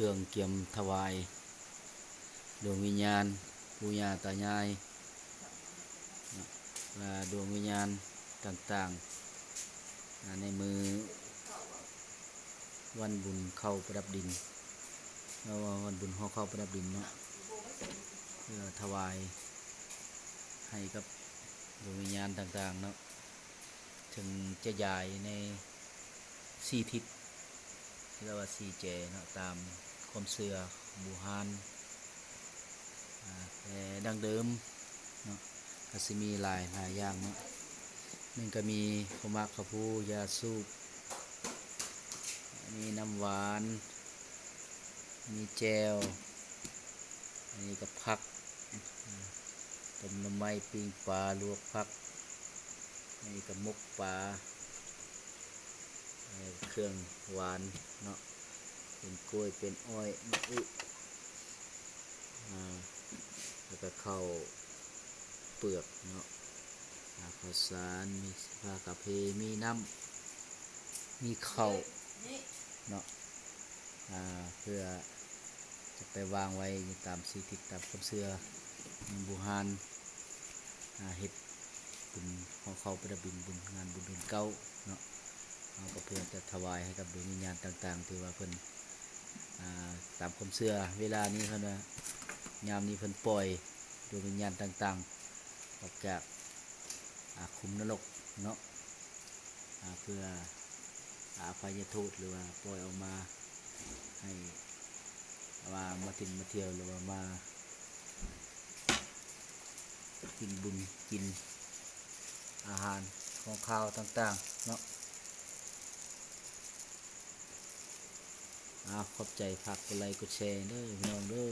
ເຄື່ອງກຽມຖວາຍດວງວິນຍານປູ່ຍ່າຕາຍາຍ ແລະ ດວງວິນຍານຕ່າງໆ ໃນມື້ວັນບຸນເຂົ້າປະດັບດິນ ເນາະ ວັນບຸນຫໍ່ເຂົ້າປະດັບດິນເນາະ ເພື່ອຖວາຍໃຫ້ກັບດວງວິນຍານຕ່າງໆເນາະ ເຖິງຈະຢາຍໃນສີ່ທິດ ເອີ້ນວ່າສີ່ແຈເນາະ ຕາມຄວາມເຊື່ອບູຮານ ອາ ແຕ່ດັ້ງເດີມເນາະ ກະຊິມີຫຼາຍ ຫຼາຍຢ່າງເນາະ ມັນກະມີເຂົ້າໝາກເຂົ້າພູ ຢາສູບ ມີນ້ຳຫວານ ມີແຈ່ວ ອັນນີ້ກະຜັກ ຕົ້ມໜໍ່ໄມ້ ປີ້ງປາ ລວກຜັກ ອັນນີ້ກະໝົກປາ ເອີ ເຄື່ອງຫວານເນາະ ເປັນກ້ວຍ ເປັນອ້ອຍ ໝາກອຶ ອາ ແລ້ວກະເຂົ້າເປືອກເນາະ ອາ ເຂົ້າສານ ມີຊາກາເຟ ມີນ້ຳ ມີເຂົ້າເນາະ ອາ ເພື່ອຈະໄປວາງໄວ້ຕາມສີ່ທິດ ຕາມຄວາມເຊື່ອຂອງບູຮານ ອາ ເຮັດບຸນຫໍ່ເຂົ້າປະດັບດິນ ບຸນ ງານບຸນເດືອນເກົ້າເນາະ ເຮົາກະເພື່ອຈະຖວາຍໃຫ້ກັບດວງວິນຍານຕ່າງໆ ທີ່ວ່າເພິ່ນ ອາ ຕາມຄວາມເຊື່ອ ເວລານີ້ເພິ່ນວ່າ ຍາມນີ້ເພິ່ນປ່ອຍດວງວິນຍານຕ່າງໆ ອອກຈາກ ອາ ຂຸມນະລົກເນາະ ອາ ເພື່ອອາໄພຍະໂທດ ຫຼືວ່າປ່ອຍອອກມາໃຫ້ວ່າມາຫຼິ້ນມາທ່ຽວ ຫຼືວ່າມາກິນບຸນກິນອາຫານຂອງຄາວຕ່າງໆເນາະ. ອາ ຂອບໃຈ ຝາກກົດໄລກົດແຊເດີພີ່ນ້ອງເດີ.